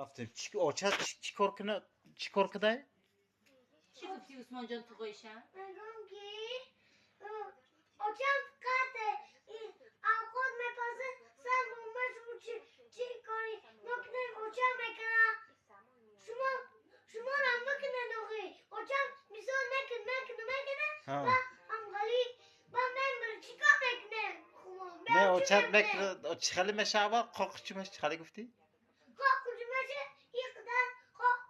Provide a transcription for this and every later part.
Рафтем. Оча чӣ кор кина, чӣ кор кидай? Чӣ гуфтӣ, Усмонҷон, туғоиша? Мегӯм, ки очам фақат авқот мепазад, сар шумо чӣ кори мекунем, очам мекунад. Шуморам мекунед охи. Очам мисол мекун, мекуна, мекуна ва амғали ва мемира, чӣ кор мекунем? Не, очат мекуна, чӣ хеле меша аввал? Қоқ чӣ меша, чӣ хеле гуфтӣ? Қоқ чӣ меша, иқадар қоқ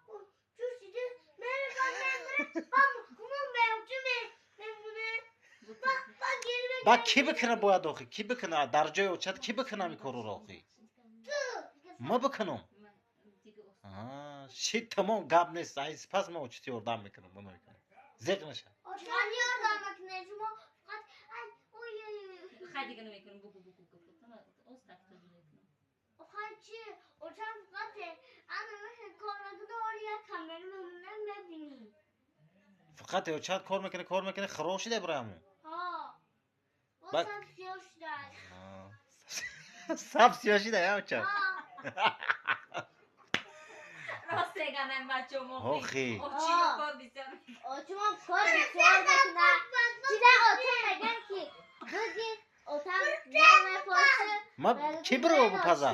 чӯшиди мера, мемира ва хумо меочи мемуне. Ба кӣ бикуна бояд охи? Кӣ бикуна? Дар ҷои очат кӣ бикуна ами корро охи? Ма бикунам? Ши, тамом, гап нест. Ай сипас ма очати ёрдам мекунам, ма мекунам. Зеқ наша. Ёрдам мекунед шумо фақат. Хай, дига намекунам, бугу, бугу, оз такта мекунам. Охай чи, очам фақат ана мехе кор мекуна, оли як камера мемона, мебинӣ. Фақат очат кор мекуна, кор мекуна, хироб шида бирааму. Ҳо, саб сиёҳ шуда. Саб сиёҳ шида я оча? Рост меганам бачамо. Охи. Очима кор бисёр. Очима кор бисёр мекуна. Чида отам меган, ки буги отам намепосы. Ма чӣ бирова бупаза?